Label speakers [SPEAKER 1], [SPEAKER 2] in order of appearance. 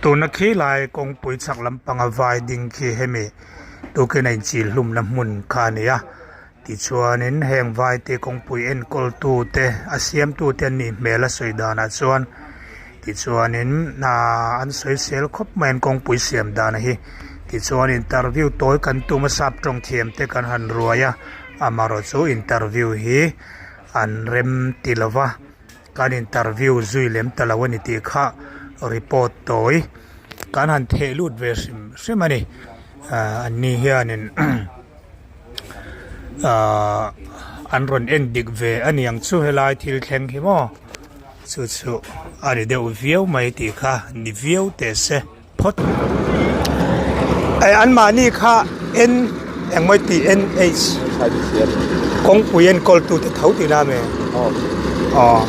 [SPEAKER 1] Tuna khi lai kawngpui chhak lampanga vai ding khi hemi tukin a inchil hlumna hmun kha a ni a tichuanin heng vai te kawngpui enkawl tu te a siam tu te an nih hmel a sawi danah chuan tichuanin ahh an sawi sel khawp mai an kawngpui siam dan hi tichuan interview tawi kan tum a sap tawng thiam te kan han ruai a amaherawh chu interview hi an rem ti lova. Kan interview zui lem ta lo a ni tih kha report tawi kan han theh lut ve hrim hrim a ni. Ahh an ni hianin ahh an rawn en dik ve a niang chu helai thil thleng hi maw chu chu a ni deuh viau mai tih kha ni viau teh se. Phawt. Eh an mahni kha N engmaw tih NH kawngpui enkawl tute tho tihna a mi? Aw.